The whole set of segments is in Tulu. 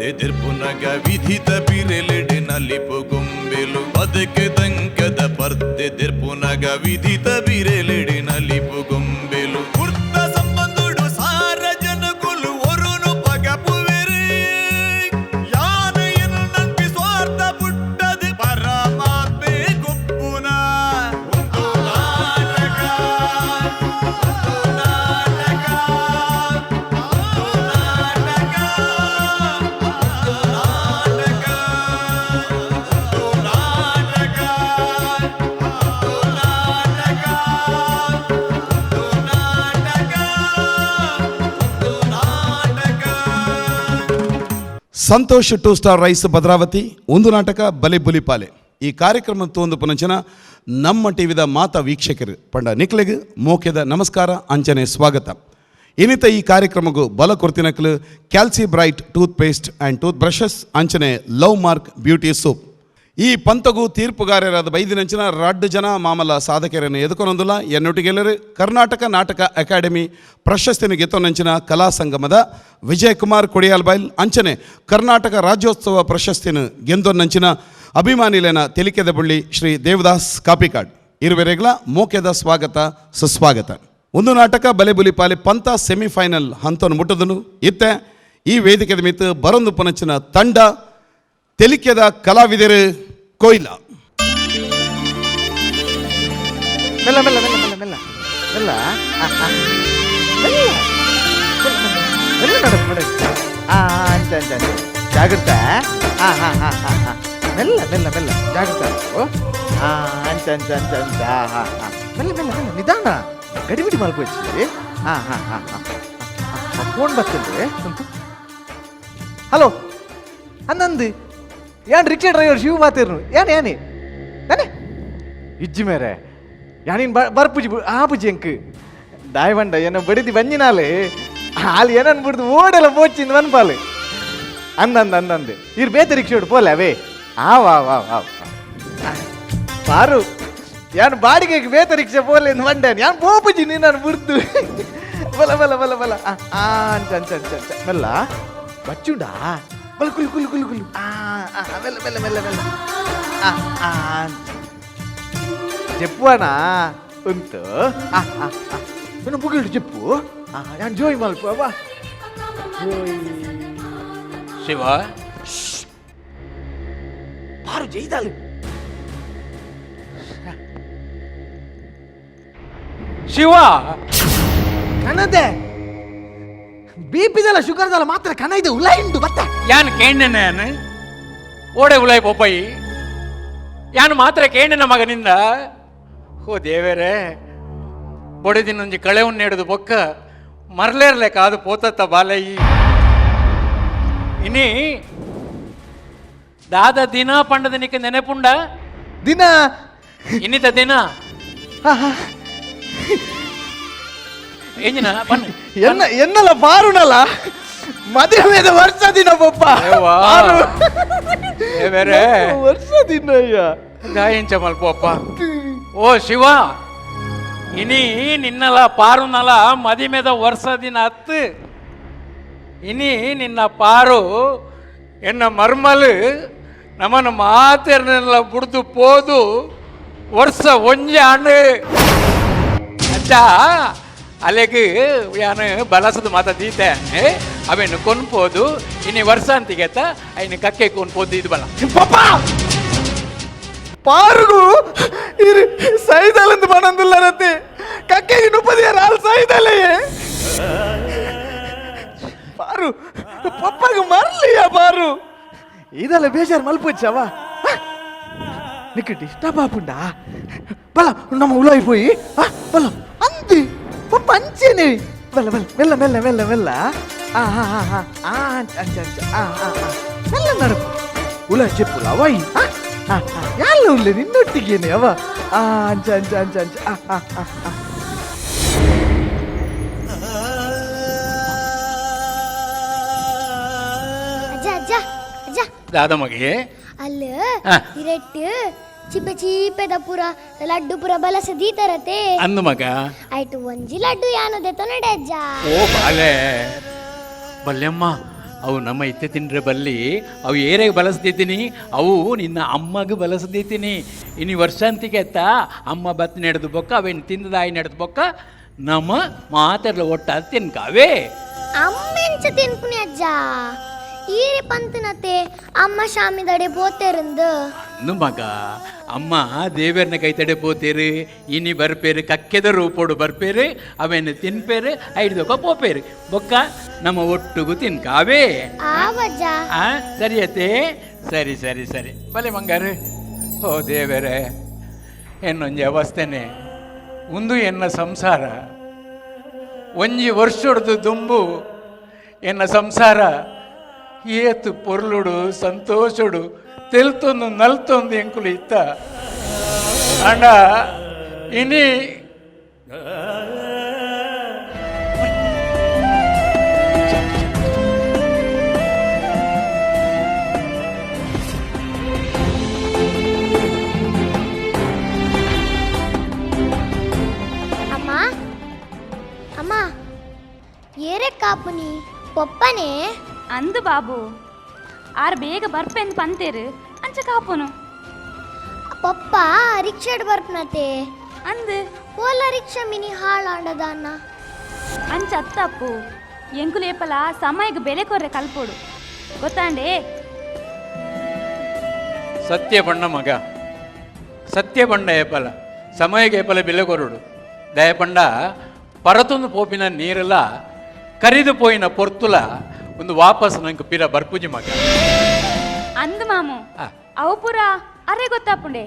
ಪರ್ತೆ ದೆರ್ಪುನಗ ವಿಧಿತ ಬಿರೆಲೆಡೆ ನಲಿಪು ಗೊಂಬೆಲು. ಬದುಕು ತಂಕದ ಪರ್ತೆ ದೆರ್ಪುನಗ ವಿಧಿತ ಬಿರೆಲೆಡೆ ನಲಿಪು ಗೊಂಬೆಲು. ಕುರ್ತ ಸಂಬಂಧುಡು ಸಾರ ಜನಕುಲು ಒರುನು ಪಗಪುವೆರು. ಯಾನ ಎನ್ನಂಪಿ ಸ್ವಾರ್ಥ ಪುಟ್ಟದು ಪರಮಾತ್ಮೆ ಗೊಪ್ಪುನ. ಒಂದು ನಾಟಕ, ಒಂದು ನಾಟಕ, ಒಂದು ನಾಟಕ, ಒಂದು ನಾಟಕ, ಒಂದು ನಾಟಕ, ಒಂದು ನಾಟಕ, ಒಂದು ನಾಟಕ, ಒಂದು ನಾಟಕ. Santosh two star rise Bhadravati, ಒಂದು ನಾಟಕ ಬಲೆ ಬುಲಿಪಾಲೆ ಈ ಕಾರ್ಯಕ್ರಮ ತೋಂದು ಪುನಂಚನ ನಮ್ಮ ಟಿವಿದ ಮಾತಾ ವೀಕ್ಷಕರು ಪಂಡ ನಿಕ್ಲೆಗ್ ಮೋಕೆದ ನಮಸ್ಕಾರ ಅಂಚನೆ ಸ್ವಾಗತ. ಇನ್ನಿತ ಈ ಕಾರ್ಯಕ್ರಮಕ್ಕೂ ಬಲ ಕೊರ್ತಿನಕ್ಲು ಕ್ಯಾಲ್ಸಿ bright tooth paste and tooth brushes ಅಂಚನೆ ಲವ್ ಮಾರ್ಕ್ ಬ್ಯೂಟಿ ಸೋಪ್. ಈ ಪಂತಗೂ ತೀರ್ಪುಗಾರರಾದ ಬೈದಿನಂಚಿನ ರಡ್ಡು ಜನ ಮಾಮಲ್ಲ ಸಾಧಕರನ್ನು ಎದುಕೊನೊಂದುಲ್ಲ. ಎನ್ನೊಟ್ಟಿಗೆಲ್ಲರು ಕರ್ನಾಟಕ ನಾಟಕ ಅಕಾಡೆಮಿ ಪ್ರಶಸ್ತಿನ ಗೆತ್ತೊನಂಚಿನ ಕಲಾ ಸಂಗಮದ ವಿಜಯಕುಮಾರ್ ಕೊಡಿಯಾಲ್ಬೈಲ್ ಅಂಚನೆ ಕರ್ನಾಟಕ ರಾಜ್ಯೋತ್ಸವ ಪ್ರಶಸ್ತಿನ ಗೆಂದೊನ್ನಂಚಿನ ಅಭಿಮಾನಿಲೇನ ತೆಲಿಕೆದ ಬುಳ್ಳಿ ಶ್ರೀ ದೇವದಾಸ್ ಕಾಪಿಕಾಡ್ ಇರುವೆರೆಗ್ಲ ಮೋಕೆದ ಸ್ವಾಗತ ಸುಸ್ವಾಗತ. ಒಂದು ನಾಟಕ ಬಲೆ ಬುಲಿಪಾಲೆ ಪಂತ ಸೆಮಿಫೈನಲ್ ಹಂತವನ್ನು ಮುಟ್ಟದನು. ಇತ್ತೆ ಈ ವೇದಿಕೆದ ಮಿತ್ತು ಬರೊಂದು ಪುನಂಚಿನ ತಂಡ ತೆಲಿಕೆದ ಕಲಾವಿದರು ಕೊಯ್ಲ. ಮೆಲ್ಲ ಮೆಲ್ಲ ಮೆಲ್ಲ ಮೆಲ್ಲ ಮೆಲ್ಲ ಮೆಲ್ಲ ಆ, ಆ. ಮೆಲ್ಲ ಮೆಲ್ಲ ಮೆಲ್ಲ ನಡು ನಡು. ಆ ಅಂಚ ಅಂಚ ಅಂಚ ಜಾಗ್ರತ. ಆ ಹಾ ಹಾ ಹಾ ಹಾ ಮೆಲ್ಲ ಮೆಲ್ಲ ಮೆಲ್ಲ ಜಾಗ್ರತ. ಆ ಅಂಚ ಅಂಚ ಅಂಚ ಅಂಚ. ಆ ಹಾ ಹಾ ಮೆಲ್ಲ ಮೆಲ್ಲ ಮೆಲ್ಲ ನಿಧಾನ ಗಡಿಬಿಡಿ ಮಲ್ಕೋಚಿ. ಹಾ ಹಾ ಹಾ ಹಾ ಫೋನ್ ಬರ್ತದೆ. ಹಲೋ, ಅಂದಂದು ಯಾನ್ ರಿಕ್ಷಾ ಡ್ರೈವರ್ ಶಿವ ಮಾತಿರ್ನು. ಏನ್ ಏನಿ ನಾನೆ ಇಜ್ಜಿ ಮೇರೆ ಯಾನಿನ್ ಬರ್ಪುಜಿ ಆಪುಜಿ ಎಂಕ್ ದಾಯ್ ಬಂಡ ಏನ ಬಡಿದಿ ಬಂಜಿನಾಲೆ ಹಾಲು ಏನನ್ ಬಿಡ್ದು ಓಡೆಲ್ಲ ಪೋಚಿಂದ ಮನ್ಪಾಲು ಅಂದಂದ ಅಂದಂದು ಇರ್ ಬೇತೆ ರಿಕ್ಷಾ ಉಡು ಪೋಲೆ ಅವೇ. ಆ ವಾ ವಾ ವಾ ಪಾರು ಯಾನ್ ಬಾಡಿಗೆಗೆ ಬೇತೆ ರಿಕ್ಷಾ ಪೋಲೆ ಎಂದು ಬಂಡೆ. ಯಾನ್ ಪೋಪುಜಿ ನೀನು ಬಿಡ್ದು. ಬಲ ಬಲ ಬಲ ಬಲ. ಆ ಆ, ಅಂಚ ಅಂಚ ಅಂಚ ಅಂಚ ಮೆಲ್ಲ ಬಚ್ಚುಂಡಾ. ಬಲ ಕುಲು ಕುಲು ಕುಲು ಕುಲು. ಆ ಆ, ಮೆಲ್ಲ ಮೆಲ್ಲ ಮೆಲ್ಲ ಮೆಲ್ಲ. ಆ ಆ ಅಂಚ ಜೆಪ್ಪುವನಾ ಉಂತು. ಆ ಆ ಆ ಇನ್ನು ಮುಗಿಲು ಜೆಪ್ಪು. ಆ ಯಾನ್ ಜೋಯ್ ಮಲ್ಪ ವಾ ಜೋಯ್. ಶಿವ. ಪಾರು ಜೈದಾಲು. ಶಿವ. ಕಣದೆ ಬಿಪಿದಲ್ಲ ಶುಗರ್ದಲ್ಲ ಮಾತ್ರ ಕಣ ಇದೆ ಉಲೈಂಡು ಬತ್ತ. ಯಾನ್ ಕೇಂಡನೆ ಓಡೆ ಉಲಾಯ್ ಪೊಪ್ಪಯಿ ಯಾನ್ ಮಾತ್ರ ಕೇಂಡನ ಮಗನಿಂದ. ಓ ದೇವರೇ, ಬೊಡೆದಿನೊಂಜಿ ಕಳೆವನ್ನು ಹಿಡಿದು ಬೊಕ್ಕ ಮರ್ಲೇರ್ಲೆ ಕಾದು ಪೋತತ್ತ ಬಾಲಯಿ. ಇನಿ ದಾದ ದಿನ ಪಂಡದ ನಿಕ್ಕ ನೆನಪುಂಡ? ದಿನ? ಇನ್ನಿತ ದಿನ ಎಂಜಿನ ಬನ್ನಿ. ಎನ್ನ ಎನ್ನಲ ಪಾರುನಲ್ಲ ಮದುವೆದ ವರ್ಷ ದಿನ ಪಪ್ಪ. ದೇವಾ. ಪಾರು. ದೇವರೇ. ವರ್ಷ ದಿನ ಅಯ್ಯ. ಗಾಯಿಂಚ ಮಲ್ಪಪ್ಪ. ಓ ಶಿವ, ಇನಿ ನಿನ್ನಲ ಪಾರುನಲ ಮದಿಮೆದ ವರ್ಷ ದಿನ ಹತ್ತು. ಇನಿ ನಿನ್ನ ಪಾರು ಎನ್ನ ಮರ್ಮಲು ನಮ್ಮನ್ನು ಮಾತೆರ್ನೆಲ್ಲ ಬುಡ್ದು ಪೋದು ವರ್ಷ ಒಂಜಿ ಆಂಡ್. ಅಚ್ಚ ಅಲೆಗ್ ಯಾನು ಬಲಸದ ಮಾತ ದೀತೆ ಅವೇನು ಕೊನ್ಪೋದು. ಇನಿ ವರ್ಷ ಅಂತಿಗೆತ್ತ ಐನು ಕಕ್ಕೆ ಕೊನ್ಪೋದು ಇದು ಬಲ. ಪಪ್ಪ, ಪಾರುಗು ಇರು ಸೈದಲಂದು ಬನಂದುಲ್ಲರತ್ತೆ. ಕಕ್ಕೆಗೆ ನುಪ್ಪದಿಯಾರ ಆಲ್ ಸೈದಲೆಯೇ. ಪಾರು ಪಪ್ಪಗೆ ಮರ್ಲಿಯ ಪಾರು. ಇದೆಲ್ಲ ಬೇಜಾರು ಮಲ್ಪೊಚ್ಚವ. ನಿಕ್ ಡಿಸ್ಟರ್ಬ್ ಆಪುಂಡ. ಬಲ ನಮ್ಮ ಉಲಾಯಿ ಪೋಯಿ. ಬಲ ಅಂದಿ ಪಪ್ಪ ಅಂಚೇನೆ. ಬಲ ಬಲ ಮೆಲ್ಲ ಮೆಲ್ಲ ಮೆಲ್ಲ ಮೆಲ್ಲ. ಆ ಹಾ ಹಾ ಹಾ ಆ ಅಂಚ ಅಂಚ ಅಂಚ. ಆ ಆ ಆ ಮೆಲ್ಲ ನಡಪು ಉಲ ಚೆಪ್ಪುಲ ಅವೈ. ಆ ಆ ಯಾಲ್ಲ ಉಲ್ಲೆ ನಿನ್ನೊಟ್ಟಿಗೇನೆ ಅವ. ಆ ಅಂಚ ಅಂಚ ಅಂಚ ಅಂಚ. ಆ ಆ ಆ ಆ ಅಜ್ಜ ಅಜ್ಜ ಅಜ್ಜ. ದಾದ ಮಗೆ? ಅಲ್ಲ. ಆ. ಇರೆಟ್ ಚಿಪ್ಪೆ ಚೀಪೆದ ಪೂರ ಲಡ್ಡು ಪೂರ ಬಲಸ ದೀತರತೆ. ಅಂದು ಮಗ. ಆಯ್ತು, ಒಂಜಿ ಲಡ್ಡು ಯಾನದೆ ತೊನಡೆ ಅಜ್ಜ. ಓ ಬಾಲೆ ಬಲ್ಯಮ್ಮ, ಅವು ನಮ್ಮ ಇತ್ತೆ ತಿಂಡ್ರೆ ಬಲ್ಲಿ ಅವು ಏರೆಗೆ ಬಲಸ್ದಿದ್ದೀನಿ, ಅವು ನಿನ್ನ ಅಮ್ಮಗೆ ಬಲಸ್ದಿದ್ದೀನಿ. ಇನ್ನು ವರ್ಷಾಂತಿಗೆ ಎತ್ತ ಅಮ್ಮ ಬತ್ ನಡೆದು ಬೊಕ್ಕ ಅವೇನು ತಿಂದದಾಯಿ ನಡೆದು ಬೊಕ್ಕ ನಮ್ಮ ಮಾತೆರ್ಲ ಒಟ್ಟಾದ ತಿನ್ಕಾವೇ. ಅಮ್ಮೆಂಚ ತಿನ್ಪುನಿ ಅಜ್ಜ, ಈರೆ ಪಂತನತೆ ಅಮ್ಮ ಶಾಮಿದಡೆ ಪೋತೆರಂದು. ಅಂದು ಮಗ, ಅಮ್ಮ ದೇವರನ್ನ ಕೈ ತಡೆ ಪೋತೇರು, ಇನಿ ಬರ್ಪೇರು, ಕಕ್ಕೆದ ರೂಪೋಡು ಬರ್ಪೇರು, ಅವೇನು ತಿನ್ಪೇರು, ಐಡ್ದೊಕ್ಕ ಪೋಪೇರು ಬೊಕ್ಕ ನಮ್ಮ ಒಟ್ಟುಗು ತಿನ್ಕಾವೇ. ಆವಜ್ಜ. ಆ ಸರಿ ಅತ್ತೆ, ಸರಿ ಸರಿ ಸರಿ ಬಲೆ ಮಂಗಾರು. ಓ ದೇವರೇ, ಎನ್ನೊಂಜಿ ಅವಸ್ಥೆನೆ ಒಂದು ಎನ್ನ ಸಂಸಾರ. ಒಂಜಿ ವರ್ಷೊಡ್ದು ದುಂಬು ಎನ್ನ ಸಂಸಾರ ಏತು ಪೊರ್ಲುಡು ಸಂತೋಷಡು ತೆಲ್ತೊಂದು ನಲ್ತೊಂದು ಎಂಕುಲು ಇತ್ತ. ಅಂಡ ಇನಿ ಅಮ್ಮ ಅಮ್ಮ ಏರೆ ಕಾಪುನಿ ಪೊಪ್ಪನೆ. ಅಂದು ಬಾಬು ಆರ್ ಬೇಗ ಬರ್ಪೆಂದು ಪಂತೇರು ಅಂಚ ಕಾಪುನು. ಪಪ್ಪ ರಿಕ್ಷಾಡ್ ಬರ್ಪನತೆ. ಅಂದು ಓಲ ರಿಕ್ಷಾ ಮಿನಿ ಹಾಳಾಂಡದಾನ. ಅಂಚ ಅತ್ತಪ್ಪು ಎಂಕುಲೇಪಲ ಸಮಯಕ್ಕೆ ಬೆಲೆ ಕೊರ್ರೆ ಕಲ್ಪೋಡು ಗೊತ್ತಾಂಡೆ. ಸತ್ಯ ಬಣ್ಣ ಮಗ, ಸತ್ಯ ಬಣ್ಣ ಏಪಲ ಸಮಯಕ್ಕೆ ಏಪಲ ಬೆಲೆ ಕೊರಡು ದಯಪಂಡ ಪರತೊಂದು ಪೋಪಿನ ನೀರೆಲ್ಲ ಕರಿದು ಪೋಯಿನ ಪೊರ್ತುಲ ಒಂದು ವಾಪಸ್ ನಂಗೆ ಪಿರ ಬರ್ಪುಜಿ ಮಗ. ಅಂದು ಮಾಮು ಅವು ಪುರ ಅರೆ ಗೊತ್ತಾಪುಂಡೆ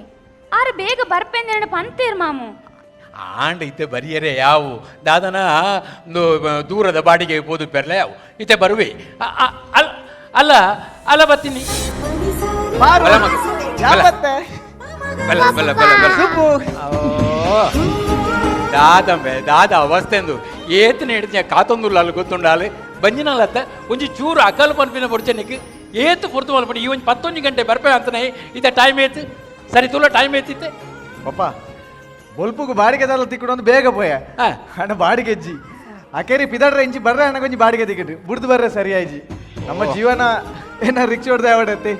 ಆರು ಬೇಗ ಬರ್ಪೆಂದೆರಡು ಪಂತೇರು ಮಾಮು. ಆಂಡ್ ಇತ್ತೆ ಬರಿಯರೆ ಯಾವು ದಾದನ ಒಂದು ದೂರದ ಬಾಡಿಗೆ ಪೋದು ಪೆರ್ಲೆ ಯಾವು ಇತ್ತೆ ಬರುವೆ. ಅಲ್ಲ ಅಲ್ಲ ಬತ್ತೀನಿ. ಬಲ ಮಗ, ಬಲ. ಬಲ ಬಲ ಬಲ ಬಲ. ದಾದಂಬೆ ದಾದ ಅವಸ್ಥೆಂದು ಏತನ ಹಿಡಿದ ಕಾತೊಂದುಲ್ಲ ಅಲ್ಲಿ ಗೊತ್ತುಂಡಾಲೆ ಬಂಜಿನಲ್ಲತ್ತ ಒಂಜಿ ಚೂರು ಅಕಲ್ ಪನ್ಪಿನ ಬೊಡ್ಚನಿಕ್ ಏತು ಪೊರ್ತು ಮಲ್ಪಡಿ. ಈ ಒಂಜಿ ಪತ್ತೊಂಜಿ ಗಂಟೆ ಬರ್ಪೆ ಅಂತನೇ ಇತ್ತ ಟೈಮ್ ಏತು ಸರಿ ತುಲ ಟೈಮ್ ಏತಿತ್ತೆ. ಪಪ್ಪ ಬೊಲ್ಪುಗು ಬಾಡಿಗೆ ದಾಲ ತಿಕ್ಕಡೊಂದು ಬೇಗ ಪೋಯ. ಹಣ ಬಾಡಿಗೆ ಅಜ್ಜಿ ಅಕೇರಿ ಪಿದಡ್ರೆ ಇಂಚಿ ಬರ್ರೆ ಹಣ ಕೊಂಚ ಬಾಡಿಗೆ ತಿಕ್ಕಡ್ರಿ ಬುಡ್ದು ಬರ್ರೆ ಸರಿ ಆಯ್ಜಿ. ನಮ್ಮ ಜೀವನ ಏನ ರಿಕ್ಷಾ ಹೊಡ್ದೆ ಅವಡತ್ತೆ.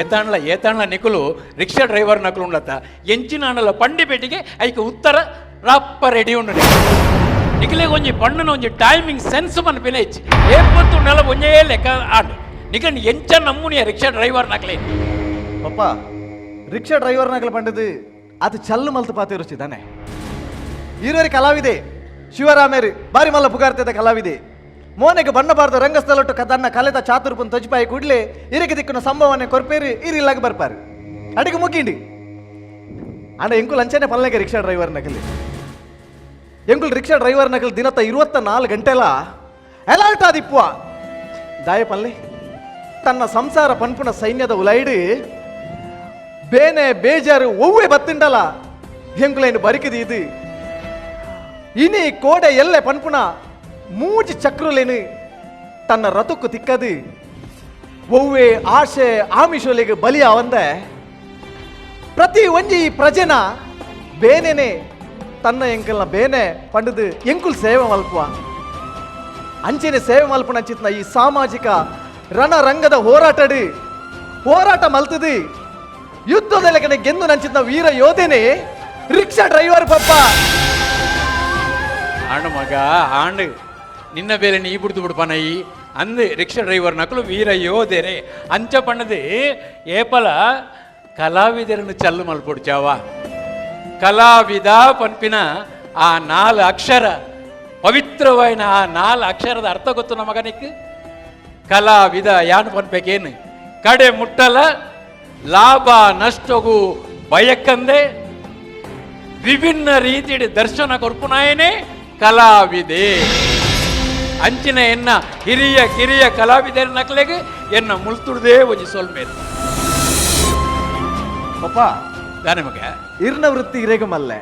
ಏತಾಣ್ಲ ಏತಾಣ್ಲ ನಿಕುಲು ರಿಕ್ಷಾ ಡ್ರೈವರ್ ನಕಲು ಉಂಡತ್ತ ಎಂಚಿನ ಆಣಲ ಪಂಡಿಪೇಟಿಗೆ ಐಕ ಉತ್ತರ ರಪ್ಪ ರೆಡಿ ಉಂಡು. ನಿಕಲೆ ಒಂಜಿ ಪಣ್ಣನ ಒಂಜಿ ಟೈಮಿಂಗ್ ಸೆನ್ಸ್ ಮನ್ಪಿನ ಹೆಚ್ಚು ಏಪತ್ತು ನೆಲ ಒಂಜೇ ಲೆಕ್ಕ ಆಂಡ್ ನಿಕನ್ ಎಂಚ ನಮ್ಮುನಿಯ ರಿಕ್ಷಾ ಡ್ರೈವರ್ ನಕಲೆ. ಪಪ್ಪ ರಿಕ್ಷಾ ಡ್ರೈವರ್ ನಕಲು ಪಂಡದು ಅದು ಚಲ್ಲು ಮಲ್ತು ಪಾತೆ ರುಚಿದಾನೆ. ಈರೋರಿ ಕಲಾವಿದೆ ಶಿವರಾಮೇರು ಬಾರಿ ಮಲ್ಲ ಪುಗಾರ್ತಿದ ಕಲಾವಿದೆ. ಮೋನೆಗೆ ಬಣ್ಣ ಬಾರ್ದ ರಂಗಸ್ಥಳಟ್ಟು ತನ್ನ ಕಲೆತ ಚಾತುರ್ಪನ್ ತೊಜ್ಪಾಯಿ ಕೂಡ್ಲೆ ಇರಕ್ಕೆ ದಿಕ್ಕುನ ಸಂಭವನೆ ಕೊರ್ಪೇರು ಇರಿಲ್ಲಾಗ ಬರ್ಪಾರು ಅಡಿಗೆ ಮುಗಿಂಡಿ. ಅಂಡ ಎಂಕುಲ್ ಅಂಚನೆ ಪಲ್ಲೆಗೆ ರಿಕ್ಷಾ ಡ್ರೈವರ್ ನಕಲಿ ಎಂಕುಲ್ ರಿಕ್ಷಾ ಡ್ರೈವರ್ ನಕಲಿ ದಿನತ್ತ 24 ಗಂಟೆಲ ಅಲರ್ಟ್ ಆದಿಪ್ಪುವ ದಾಯ ಪಲ್ಲೆ. ತನ್ನ ಸಂಸಾರ ಪನ್ಪುನ ಸೈನ್ಯದ ಉಲೈಡು ಬೇನೆ ಬೇಜಾರು ಒವ್ವೆ ಬತ್ತಿಂಡಲ ಎಂಕುಲೈನು ಬರಿಕಿದು ಇದು ಇನಿ ಕೋಡೆ ಎಲ್ಲೆ ಪನ್ಪುನ ಮೂಜಿ ಚಕ್ರುಲೇನು ತನ್ನ ರಥಕ್ಕು ತಿಕ್ಕದು ಒವ್ವೆ ಆಶೆ ಆಮಿಷೊಲೆಗೆ ಬಲಿಯ ಅವಂದೆ ಪ್ರತಿ ಒಂಜಿ ಪ್ರಜೆನ ಬೇನೆನೆ ತನ್ನ ಎಂಕಲ್ನ ಬೇನೆ ಪಂಡದು ಎಂಕುಲ್ ಸೇವೆ ಮಲ್ಪುವ ಅಂಚೆನೆ ಸೇವೆ ಮಲ್ಪುನ ಚಿತ್ನ ಈ ಸಾಮಾಜಿಕ ರಣರಂಗದ ಹೋರಾಟಡಿ ಹೋರಾಟ ಮಲ್ತದಿ ಯುದ್ಧದ ಗೆಂದು ನಂಚಿತ್ನ ವೀರ ಯೋಧನೆ ರಿಕ್ಷಾ ಡ್ರೈವರ್ ಪಪ್ಪ. ಆಂಡು ಮಗ ಆಂಡು ನಿನ್ನ ಬೇಲೆ ನೀ ಬಿಡ್ದು ಬಿಡ್ಪನಯಿ ಅಂದು ರಿಕ್ಷಾ ಡ್ರೈವರ್ ನಕಲು ವೀರ ಯೋಧೆರೆ ಅಂಚ ಪಣ್ಣದು ಏಪಲ ಕಲಾವಿದರನ್ನು ಚಲ್ಲು ಮಲ್ಪೊಡ್ಚಾವ. ಕಲಾವಿದ ಪನ್ಪಿನ ಆ 4 ಅಕ್ಷರ ಪವಿತ್ರವಾಯಿನ ಆ 4 ಅಕ್ಷರದ ಅರ್ಥ ಗೊತ್ತು ನಮ್ಮ ಮಗನಿಕ್. ಕಲಾವಿದ ಯಾನು ಪನ್ಪೇಕೇನು ಕಡೆ ಮುಟ್ಟಲ ಲಾಭ ನಷ್ಟಗೂ ಬಯಕಂದೆ ವಿಭಿನ್ನ ರೀತಿಯ ದರ್ಶನ ಕೊರ್ಪುನಾಯನೇ ಕಲಾವಿದೆ. ಅಂಚಿನ ಎನ್ನ ಹಿರಿಯ ಕಿರಿಯ ಕಲಾವಿದರ ನಕಲೆಗೆ ಎನ್ನ ಮುಳ್ತುಡ್ದೇ ಒಂಜಿ ಸೊಲ್ಮೇಲೆ. ಪಪ್ಪ ದಾನೆ ಮಗ ಇರ್ನ ವೃತ್ತಿ ಇರೇಗ ಮಲ್ಲೆ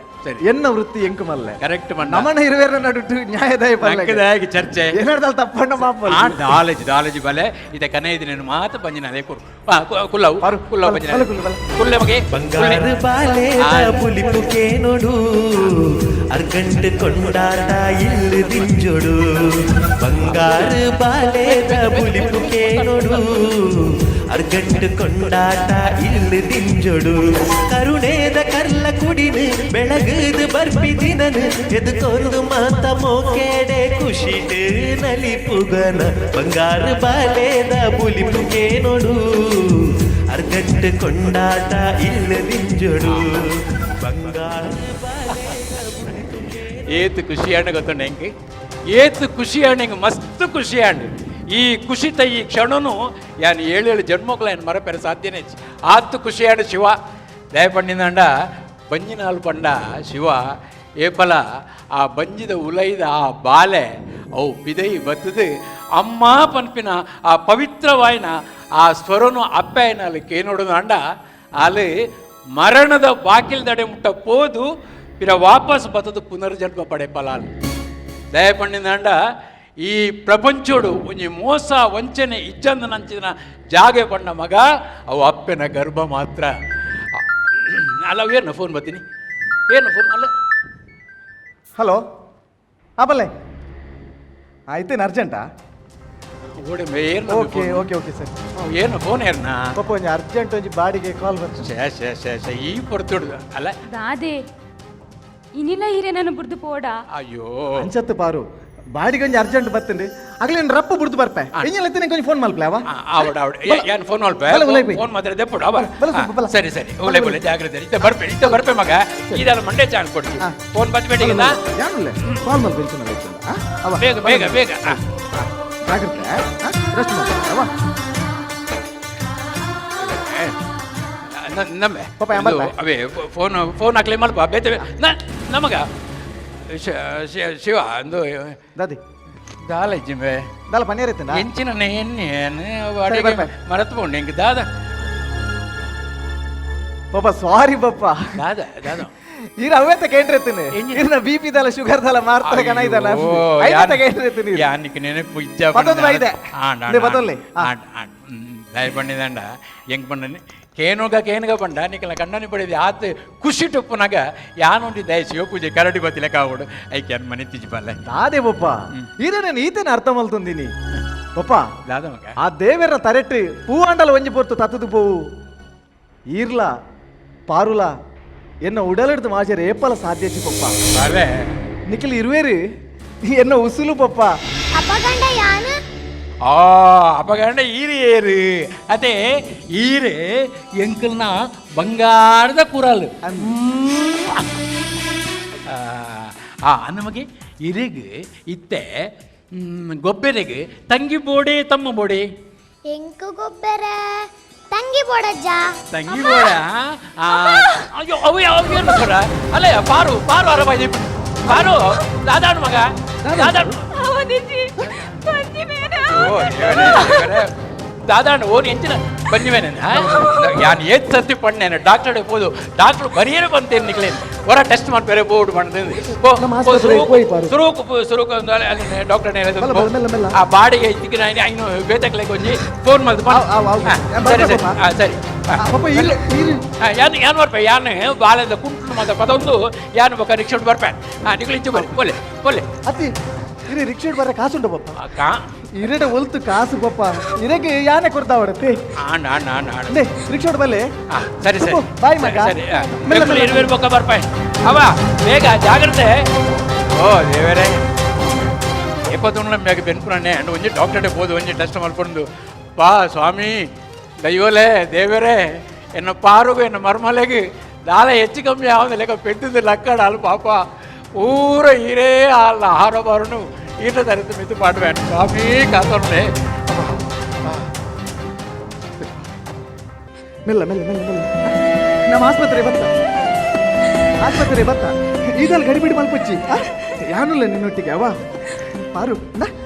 ಎನ್ನ ವೃತ್ತಿ ಎಂಕು ಮಲ್ಲೆ. ಕರೆಕ್ಟ್ ಮಣ್ಣ. ನಮನ ಇರುವೇರ ನಡುಟು ನ್ಯಾಯದಾಯ ಪಲ್ಲೆ. ನಂಕದಾಗಿ ಚರ್ಚೆ. ಏನಾರ್ದಲ್ ತಪ್ಪಣ್ಣ ಮಾಪಲ್. ದಾಲೇಜ್ ದಾಲೇಜ್ ಬಲೆ ಇದ ಕನೆ ಇದು ಮಾತ ಬಂಜಿನ ಅದೇ ಕೊರು ಕುಲ್ಲವು. ಪಾರು, ಕುಲ್ಲವು. ಬಲೆ, ಬಂಜಿನ. ಬಲೆ ಕುಲ್ಲು, ಬಲೆ. ಕುಲ್ಲೆ ಮಗೆ. ಬಂಗಾರು ಬಾಲೆದ ಪುಲಿಪುಕೆ ನೋಡು, ಅರ್ಗಂಟು ಕೊಂಡಾಟ ಇಲ್ಲು ದಿಂಜೊಡು. ಬಂಗಾರು ಬಾಲೆದ ಪುಲಿಪುಕೆ ನೋಡು, ಅರ್ಗಂಟು ಕೊಂಡಾಟ ಇಲ್ಲು ದಿಂಜೊಡು. ಕರುಣೇದ ಕರ್ಲ ಕುಡಿನು ಬೆಳಗುದು ಬರ್ಪಿ ದಿನನು ಎದುಕೊರ್ದು ಮಾತ ಮೋಕೇಡೆ ಖುಷಿಟು ನಲಿಪುಗನ. ಬಂಗಾರು ಬಾಲೆದ ಪುಲಿಪುಕೆ ನೋಡು, ಅರ್ಗಂಟು ಕೊಂಡಾಟ ಇಲ್ಲು ದಿಂಜೊಡು. ಬಂಗಾರು ಏತು ಖುಷಿ ಆಂಡ್ ಗೊತ್ತುಂಡು ಹೆಂಗೆ, ಏತು ಖುಷಿ ಆಂಡ್ ಹೆಂಗೆ, ಮಸ್ತ್ ಖುಷಿ ಆಂಡ್. ಈ ಖುಷಿತ ಈ ಕ್ಷಣನು ಯಾನ್ ಏಳೇಳು ಜನ್ಮಕ್ಕಳ ಏನು ಮರಪೆರ ಸಾಧ್ಯನೇ ಇಜ್ಜಿ. ಆತು ಖುಷಿ ಆಂಡ್. ಶಿವ ದಯ ಪಂಡಿಂದಂಡ ಬಂಜಿನಾಲು ಪಂಡ ಶಿವ ಏಪಲ ಆ ಬಂಜಿದ ಉಲೈದ ಆ ಬಾಲೆ ಅವು ಬಿದೈ ಬತ್ತದು ಅಮ್ಮ ಪನ್ಪಿನ ಆ ಪವಿತ್ರವಾಯಿನ ಆ ಸ್ವರನು ಅಪ್ಪಾಯನಾಲು ಕೇನೋಡು ಅಂಡ ಅಲ್ಲಿ ಮರಣದ ಬಾಕಿಲ್ ದಡೆ ಮುಟ್ಟ ಪೋದು ಪಿರ ವಾಪಸ್ ಬತ್ತದು ಪುನರ್ಜನ್ಮ ಪಡೆಪಲಾಲ್. ದಯ ಪಂಡಿಂದಂಡ ಈ ಪ್ರಪಂಚೋಡು ಒಂಜಿ ಮೋಸ ವಂಚನೆ ಇಜ್ಜಂದ ನಂಚಿನ ಜಾಗೆ ಪಂಡ ಮಗ ಅವು ಅಪ್ಪನ ಗರ್ಭ ಮಾತ್ರ ಅಲ್ಲ. ಏನು ಫೋನ್ ಬರ್ತೀನಿ, ಏನು ಫೋನ್ ಅಲ್ಲ. ಹಲೋ, ಆ ಬಲ್ಲೆ ಆಯ್ತೇನು ಅರ್ಜೆಂಟಾ? ಓಡಿ ಏನು? Okay okay okay sir. ಏನು ಫೋನ್ ಏರ್ನಾ? ಪಾಪ ಒಂಜಿ ಅರ್ಜೆಂಟ್ ಒಂಜಿ ಬಾಡಿಗೆ ಕಾಲ್ ಬರ್ತದೆ. ಶೇ ಶೇ ಶೇ ಶೇ, ಈ ಪೊರ್ತುಡು ಅಲ್ಲ. ದಾದೆ ಇನಿಲ ಹೀರೆ ನಾನು ಬುಡ್ದು ಪೋಡಾ? ಅಯ್ಯೋ. ಅಂಚತ್ತು ಪಾರು, ಬಾಡಿಗೆ ಒಂಜಿ ಅರ್ಜೆಂಟ್ ಬರ್ತೇನೆ, ಅಗಲೇನು ರಪ್ಪ ಬುಡ್ದು ಬರ್ಪೆ. ಎಂಜಲ್ ಎತ್ತಿನ ಕೊಂಚ ಫೋನ್ ಮಲ್ಪ್ಲೆ ಅವ. ಆವಡ ಆವಡ, ಏನು ಫೋನ್ ಮಲ್ಪ. ಬಲ, ಉಲೈ ಬೈ. ಫೋನ್ ಮಾತ್ರ ದೆಪ್ಪುಡು ಅವ. ಬಲ ಸ್ವಲ್ಪ, ಬಲ. ಸರಿ ಸರಿ, ಒಲೆ ಒಲೆ, ಜಾಗ್ರತೆ. ಇತ್ತ ಬರ್ಪೆ, ಇತ್ತ ಬರ್ಪೆ ಮಗ. ಇದೆಲ್ಲ ಮಂಡೆ ಚಾನ್ ಕೊಡ್ತೀನಿ. ಫೋನ್ ಬಚ್ಚಬೇಡಿಗಿಲ್ಲ. ಯಾನುಲ್ಲೆ ಕಾಲ್ ಮಲ್ಪ ಎಂಚಿನ ಅವ. ಬೇಗ ಬೇಗ ಬೇಗ. ಜಾಗ್ರತೆ, ರೆಸ್ಟ್ ಮಾಡ ಅವ. ನಮ್ಮೆ ಪಾಪ ಎಂಬತ್ತ? ಅವೇ ಫೋನ್ ಫೋನ್ ಹಾಕ್ಲಿ ಮಲ್ಪ ಬೇತೆ ನಮಗ ಶಿವ ಅಂದು. ದಾದಿ? ದಾಲ ಜಿಂಬೆ. ದಾಲ ಪನ್ನೀರ್ ಐತನಾ? ಎಂಚಿನ ಎಣ್ಣೆ ಸರಿ, ಬರ್ಪೆ. ಮರತು ಪೋಂಡು ಎಂಕ್ ದಾದ. ಪಾಪ ಸಾರಿ ಪಾಪ. ದಾದ ದಾದ? ಈರ ಅವೇತ ಕೇಂದ್ರತೀನಿ. ಇರ್ನ ಬಿ ಪಿ ದಾಲ ಶುಗರ್ ದಾಲ ಮಾರ್ತಾರೆ ಕಣ ಇದಲ್ಲ. ಐವತ್ತ ಕೇಂದ್ರತೀನಿ. ಯಾನಿಕ್ ನೆನಪು ಇಜ್ಜ. ಪತ್ತೊಂದು ಐದೆ. ಇಂದೆ ಪತ್ತೊಂದು. ದಯ ಪಂಡಿದಂಡ ಎಂಕ್ ಪಂಡನಿ ಕೇನುಗ ಕೇನುಗ ಪಂಡ ನಿಕಲ ಕಣ್ಣನಿ ಪಡೆದು ಆತ್ ಖುಷಿ ಟೊಪ್ಪುನಾಗ ಯಾನೊಂದು ದಯ ಶಿವ ಪೂಜೆ ಕರಡಿ ಬತ್ತಿಲೆ ಕಾವಡು ಐಕೆ ಅನ್ ಮನೆ ತಿಜ್ಬಲ್ಲ. ದಾದೆ ಪಪ್ಪ, ಈರ ನಾನು ಈತನ ಅರ್ಥ ಮಲ್ತೊಂದಿನಿ ಪಪ್ಪ. ದಾದ ಮಗ? ಆ ದೇವರ ತರೆಟ್ಟು ಪೂವಾಂಡಲ ಒಂಜಿ ಪೊರ್ತು ತತ್ತದು ಪೋವು. ಈರ್ಲ ಪಾರುಲ ಎನ್ನ ಉಡಲಿಡ್ದು ಮಾಜರೆ ಏಪಲ ಸಾಧ್ಯಚಿ ಪಪ್ಪ. ಬಲೆ. ನಿಖಿಲ್ ಇರುವೇರು ಎನ್ನ ಉಸುಲು ಪಪ್ಪ. ಅಪಗಂಡ ಯಾನು? ಆ ಅಪಗಂಡ ಈರು ಏರು ಅದೇ ಈರೆ ಎಂಕಲ್ನ ಬಂಗಾರದ ಕುರಲ್. ಆ ನಮಗೆ ಇರಿಗ್ ಇತ್ತೆ ಗೊಬ್ಬೆರೆಗ್ ತಂಗಿ ಬೋಡೆ ತಮ್ಮ ಬೋಡೆ? ಎಂಕು ಗೊಬ್ಬರ ತಂಗಿ ಬೋಡಜ್ಜ. ತಂಗಿ ಬೋಡ. ಅಯ್ಯೋ, ಅವು ಯಾವ ಏನು ಕೊಡ ಅಲ್ಲ. ಪಾರು ಪಾರು ಅರಬ ಪಾರು ದಾದಾಡು ಮಗ ದಾದಾಡು. ಅವನಿಜಿ ಬಂಜಿ ಮೇನೆ. ಓ ದೇವರೇ, ದೇವರೇ. ದಾದಾಂಡ ಓನ್ ಎಂಚಿನ ಬಂದಿವೇನೆ ಯಾನ್ ಏತ್ ಸತಿ ಪಣ್ಣೇನೆ ಡಾಕ್ಟರ್ ಪೋದು ಡಾಕ್ಟರ್ ಬರಿಯರೆ ಬಂತೇನೆ ನಿಕ್ಲೇನು ಹೊರ ಟೆಸ್ಟ್ ಮಾಡ್ಬೇರೆ ಬೋರ್ಡ್ ಮಾಡ್ತೇನೆ. ನಮ್ಮ ಆಸ್ಪತ್ರೆಗೆ ಹೋಯ್ ಪಾರು. ಸುರೂಕು ಸುರೂಕು ಅಲ್ಲಿ ಡಾಕ್ಟರ್ ಬಲ, ಬಲ, ಮೆಲ್ಲ, ಮೆಲ್ಲ. ಆ ಬಾಡಿಗೆ ಇತ್ತಿಗೆ ನಾನು ಬೇತಕ್ಲೆ ಒಂಜಿ ಫೋನ್ ಮಲ್ತು. ಆವ್, ಆವ್, ಆವ್. ಸರಿ ಸರಿ. ಪಪ್ಪ. ಸರಿ. ಪಪ್ಪ ಇಲ್ಲಿ ಇಲ್ಲಿ. ಯಾನ್ ಯಾನ್ ಬರ್ಪೆ, ಯಾನ್ ಬಾಳೆದ ಕುಂಟು ಮಾತ ಪದೊಂದು ಯಾನ್ ಬೊಕ ರಿಕ್ಷಾ ಬರ್ಪೆ. ನಿಕ್ಲು ಇಂಚು ಬನ್ನಿ, ಒಲ್ಲೆ ಒಲ್ಲೆ. ಅತ್ತಿ ಇರಿ, ರಿಕ್ಷಾ ಬರ್ರೆ ಕಾಸುಂಟು ಪಪ್ಪ. ಕಾ ಇರಡೆ ಒಲ್ತು ಕಾಸು ಪಪ್ಪ, ಇರಗೆ ಯಾನೆ ಕೊಡ್ತಾವಡತ್ತೆ. ಆಂಡ್ ಆಂಡ್ ಆಂಡ್ ಆಂಡ್. ಲೇ, ರಿಕ್ಷಾ ಬಲ್ಲೆ. ಸರಿ ಸರಿ. ಬಾಯ್ ಮಗ. ಸರಿ. ಮೆಲ್ಲ, ಮೆಲ್ಲ. ಇರುವೆ ಬೊಕ್ಕ ಬರ್ಪೆ ಅವ, ಬೇಗ ಜಾಗ್ರತೆ. ಓ ದೇವರೇ, ಏಪತ್ತೊಂಡ್ಲ ಮ್ಯಾಗ ಬೆನ್ಪುರನ್ನೇ ಅಂಡ್ ಒಂಜಿ ಡಾಕ್ಟರ್ ಪೋದು ಒಂಜಿ ಟೆಸ್ಟ್ ಮಾಡ್ಕೊಂಡು ಪಾ ಸ್ವಾಮಿ ದೈವಲೇ ದೇವರೇ, ಎನ್ನ ಪಾರುಗು ಎನ್ನ ಮರ್ಮಲೆಗೆ ದಾಲ ಹೆಚ್ಚು ಕಮ್ಮಿ ಆವಂದ ಲೆಕ್ಕ ಪೆದ್ದುದು ಲಕ್ಕಡ ಅಲ್ಲ ಪಾಪ. ಊರ ಹೀರೇ ಅಲ್ಲ ಆಹಾರ ಬಾರುನು ಈಟ ತರತು ಮಿತ್ತು ಪಾಡುವೆ ಸ್ವಾಮಿ ಕಾತೊಂಡೆ. ಮೆಲ್ಲ ಮೆಲ್ಲ ಮೆಲ್ಲ ಮೆಲ್ಲ. ನಮ್ಮ ಆಸ್ಪತ್ರೆ ಬತ್ತ, ಆಸ್ಪತ್ರೆ ಬತ್ತ. ಈಗಲ್ ಗಡಿಬಿಡಿ ಮಲ್ಪಚ್ಚಿ ಯಾನುಲ್ಲ ನಿನ್ನೊಟ್ಟಿಗೆ ಅವ ಪಾರು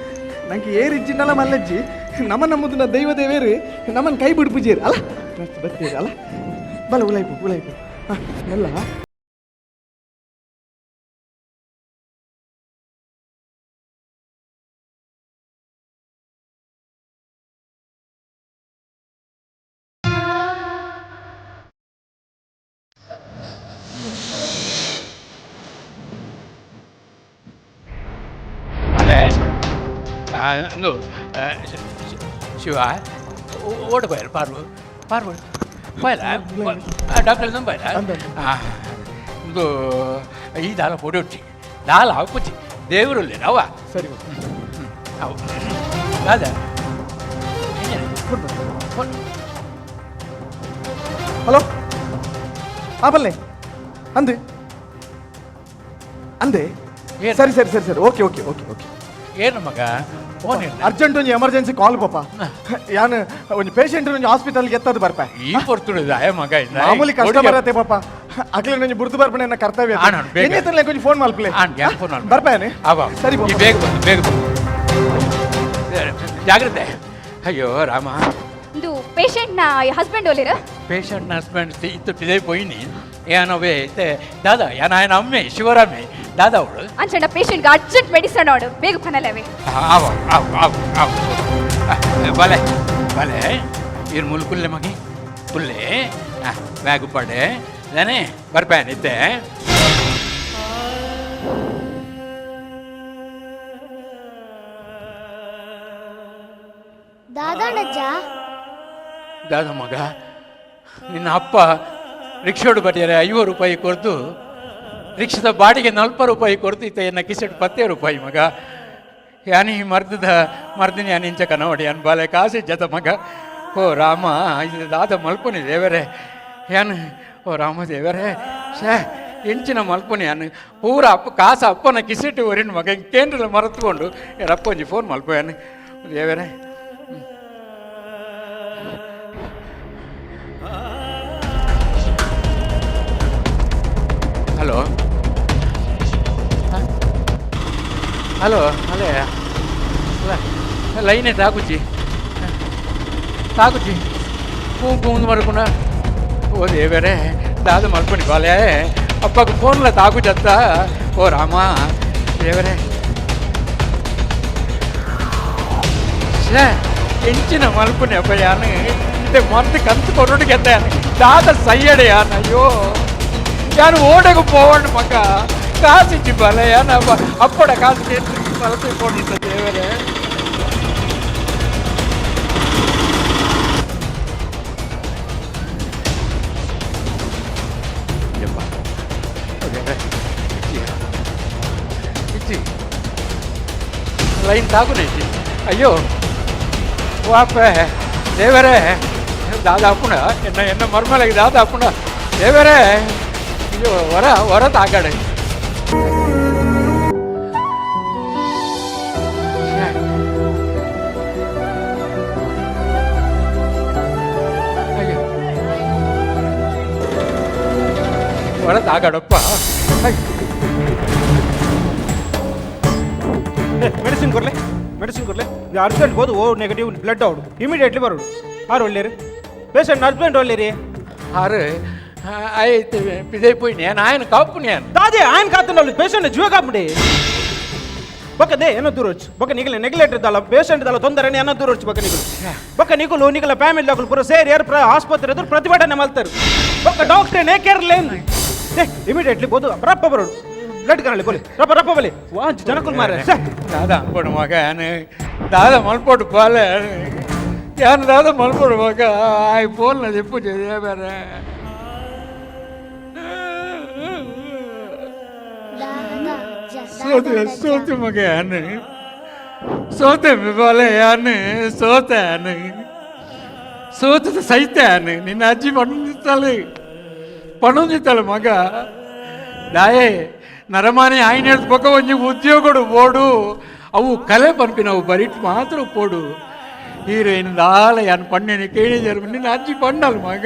ನಂಗೆ ಏರಿಜ್ಜಿನಲ್ಲ ಮಲ್ಲಜ್ಜಿ. ನಮ್ಮ ನಮ್ಮದನ್ನ ದೈವ ದೇವೇರು ನಮ್ಮನ್ನ ಕೈ ಬಿಡ್ಪುಜೇರು ಅಲ್ಲ. ಬತ್ತೀರಿ ಅಲ್ಲ. ಬಲ ಉಲೈಪು ಉಲೈಪು. ಹಾಂ ಮೆಲ್ಲ. Shiva ಓಡ ಬಾಯಲ್ ಪಾರ್ವ ಪಾರ್ವ ಬಾಯಲ ಡಾಕ್ಟರ್ ಬಾಯಲ ಇಂದು ಈ ದಾಲ ಪೊಡಿ ಉಟ್ಟಿ ದಾಲ ಹಾಕುಚಿ ದೇವರುಲ್ಲೇನ ಅವ ಸರಿ ಅವು ದಾದ ಹಲೋ ಆ ಬಲ್ಲೆ ಅಂದೆ ಅಂದೆ. ಏನ್? ಸರಿ ಸರಿ ಸರಿ ಸರಿ, okay okay okay okay. ಏನು ಮಗ, ಫೋನ್ ಇಲ್ಲ? ಅರ್ಜೆಂಟ್ ಒಂಜಿ ಎಮರ್ಜೆನ್ಸಿ ಕಾಲ್ ಪಾಪ. ಯಾನ್ ಒಂಜಿ ಪೇಷಂಟ್ ಒಂಜಿ ಹಾಸ್ಪಿಟಲ್ಗೆ ಎತ್ತದು ಬರ್ಪ. ಈ ಪೊರ್ತುಡು ಆಯ ಮಗ. ಮಾಮೂಲಿ ಕಸ್ಟಮರ್ ಅತ್ತೆ ಪಾಪ, ಅಕ್ಲೆ ಒಂಜಿ ಬುರ್ದು ಬರ್ಪಣೆ ಎನ್ನ ಕರ್ತವ್ಯ. ಆಣ್ ಆಣ್, ಬೇಗ. ಎನ್ನೆತ್ತಲ್ಲ ಒಂಜಿ ಫೋನ್ ಮಲ್ಪಲೆ. ಆಣ್, ಯಾನ್ ಫೋನ್ ಮಲ್ಪೆ. ಬರ್ಪಾನೆ. ಅವ ಸರಿ ಈ ಪಾಪ. ಬೇಗ ಬಂದು, ಬೇಗ ಬಂದು, ಜಾಗ್ರತೆ. ಅಯ್ಯೋ ರಾಮ. ಇಂದು ಪೇಷಂಟ್ ನ ಹಸ್ಬೆಂಡ್ ಒಲಿರ? ಪೇಷಂಟ್ ಹಸ್ಬೆಂಡ್ ಇತ್ತು ಪಿದೇ ಪೋಯಿನಿ ಏನವೇ ಇತ್ತೆ ದಾದಾ ಯಾನ ಆಯನ ಅಮ್ಮೆ ಶಿವರಾಮೆ ದಾದಾ ಅವಳು. ಅಂಚಂಡ patient urgent medicine ಆಡು, ಬೇಗ ಪನಲವೇ. ಆವ ಆವ ಆವ ಆವ, ಬಲೆ ಬಲೆ ಇರ್ ಮುಲ್ಕುಲ್ಲೆ ಮಗಿ ಕುಲ್ಲೆ ಬ್ಯಾಗ್ ಪಡೆ ನಾನೇ ಬರ್ಪೇನ್ ಇತ್ತೆ. ದಾದಾಂಡಜ್ಜ. ದಾದ ಮಗ, ನಿನ್ನ ಅಪ್ಪ ರಿಕ್ಷೋಡು ಬಡಿಯರೆ 50 ರೂಪಾಯಿ ಕೊಡ್ದು, ರಿಕ್ಷದ ಬಾಡಿಗೆ 40 ರೂಪಾಯಿ ಕೊಡ್ದು, ಇತ್ತ ಎನ್ನ ಕಿಸೆಟ್ 10 ರೂಪಾಯಿ ಮಗ. ಯಾನಿ ಮರ್ದದ ಮರ್ದಿನ ಯಾನ್ ಇಂಚ ಕನವಡಿ ಯಾನ್ ಬಾಲೆ ಕಾಸು ಜತ ಮಗ. ಓ ರಾಮ, ಇದು ದಾದ ಮಲ್ಪುನಿ ದೇವರೇ. ಯಾನ್ ಓ ರಾಮ ದೇವರೇ, ಶ್ಯಾ ಎಂಚಿನ ಮಲ್ಪುನಿ ಯಾನ್ ಪೂರ ಅಪ್ಪ ಕಾಸು ಅಪ್ಪನ ಕಿಸೆಟ್ ಒರಿನ ಮಗ ಕೇಂದ್ರ ಮರೆತುಕೊಂಡು ರಪ್ಪ ಒಂಜಿ ಫೋನ್ ಮಲ್ಪ ಯಾನ್ ದೇವರೇ. Hello hello ಅಲ್ಲೇ ಲೈನೇ ತಾಕುಚಿ ತಾಕುಚಿ ಪೂ ಪೂಂದು ಮಲ್ಪುನ. ಓ ದೇವರೇ, ದಾದ ಮಲ್ಪುನಿ ಬಾಲೆ ಅಪ್ಪಗೆ ಫೋನ್ಲ ತಾಕುಚತ್ತ. ಓ ರಾಮ ದೇವರೇ, ಶ್ಯೇ ಎಂಚಿನ ಮಲ್ಪುನಿ ಅಪ್ಪ ಯಾನು ಇತ್ತೆ ಮರ್ದು ಕಂತು ಕೊರೊಡು ಗೆದ್ದ ಯಾನು ದಾದ ಸಯ್ಯಡೆ ಯಾನ್. ಅಯ್ಯೋ ಯಾನು ಓಡಗ ಪೋವಣ್ಣ ಮಗ, ಕಾಸಿಚ್ಚಿ ಬಲೆ ಯಾನ ಅಪ್ಪಡ ಕಾಸು ಬಲತೆ ಪೋಣಿತ್ತ ದೇವರೇ. ಯಪ್ಪ ಇಚ್ಚಿ ಲೈನ್ ತಾಗುನೆ ಇಚ್ಚಿ. ಅಯ್ಯೋ ವಾಪೆ ದೇವರೇ, ದಾದ ಅಪ್ಪುಣ ಎನ್ನ ಎನ್ನ ಮರ್ಮಲೆಗೆ ದಾದ ಅಪ್ಪುಣ ದೇವರೇ. ಅಯ್ಯೋ ಹೊರ ಹೊರ ತಾಗಡೆ. ಅಯ್ಯೋ ಹೊರ ತಾಗಡಪ್ಪ. ಮೆಡಿಸಿನ್ ಕೊರ್ಲೆ, ಮೆಡಿಸಿನ್ ಕೊರ್ಲೆ. ಅರ್ಜೆಂಟ್ ಹೋದು O negative blood out immediately ಬರೋಡು. ಆರು ಒಳ್ಳೇರಿ ಪೇಷಂಟ್ ಹಸ್ಬೆಂಡ್ ಒಳ್ಳೇರಿ. ಆರು ಆಯ್ತು ಪಿದೆ ಪೋಯಿ ನಾನು ఆయన ಕಾಪು ನಾನು. ದಾದೆ ఆయన ಕಾತನ ಪೇಷಂಟ್ ಜೀವ ಕಾಪುಡಿ ಬೊಕ್ಕ they ಏನೋ ದೂರ వచ్చು ಬೊಕ್ಕ ನಿಗಲ ನೆಗ್ಲೆಕ್ಟ್ ಇದ್ದಲ್ಲ ಪೇಷಂಟ್ ದಲ್ಲ ತೊಂದರೆ ಏನೋ ದೂರ వచ్చು ಬೊಕ್ಕ ನಿಗಲು ಬೊಕ್ಕ ನಿಗುಲು ನಿಗಲ ಫ್ಯಾಮಿಲಿ ಅಕುಲು ಪೂರ ಸೇರಿ ಏರ್ ಆಸ್ಪತ್ರೆ ಎದುರು ಪ್ರತಿಭಟನೆ ಮಲ್ತಾರೆ ಬೊಕ್ಕ ಡಾಕ್ಟ್ರೆ ನೇ ಕೇರ್ಲೇನ್. ಏ ಇಮಿಡಿಯೇಟ್ಲಿ ಬೋದು ರಪ್ಪ ಬರೋಡು ಬ್ಲಡ್ ಕರಳಿ ಬೋಲಿ ರಪ್ಪ ರಪ್ಪ ಬಲಿ ವಾಂಚ್ ಜನಕುಲ್ ಮಾರೆ ಸೆ. ದಾದಾ ಅನ್ಕೊಡು ಮಗ ಯಾನು ದಾದ ಮಲ್ಪೋಡು ಬಾಲೆ ಯಾನು ದಾದ ಮಲ್ಪೋಡು ಮಗ ಆಯ್ ಫೋನ್ನ చెప్పు ಬೇರೆ. ದಾದಾಜ್ಜ. ಸೋತೆ ಸೋತೆ ಮಗ ಯಾನು ಸೋತೆ ಬಾಲೆ ಯಾನು ಸೋತೆ ಯಾನು ಸೋತದ ಸಹಿತ ಯಾನು ನಿನ್ನ ಅಜ್ಜಿ ಪಣೊಂದಿತ್ತಾಳೆ ಪಣೊಂದಿತ್ತಾಳೆ ಮಗ. ದಾಯೇ ನರಮಾನಿ ಆಯ್ನ ಬೊಕ್ಕ ಒಂಜಿ ಉದ್ಯೋಗಡು ಬೋಡು ಅವು ಕಲೆ ಪನ್ಪಿನವು ಬರಿಟ್ ಮಾತ್ರ ಪೋಡು ಹೀರೋಯಿನ್ ದಾಲ ಯಾನ್ ಪಣ್ಣೆನಿ ಕೇಳಿದರು ನಿನ್ನ ಅಜ್ಜಿ ಪಣ್ಣಲ್ ಮಗ.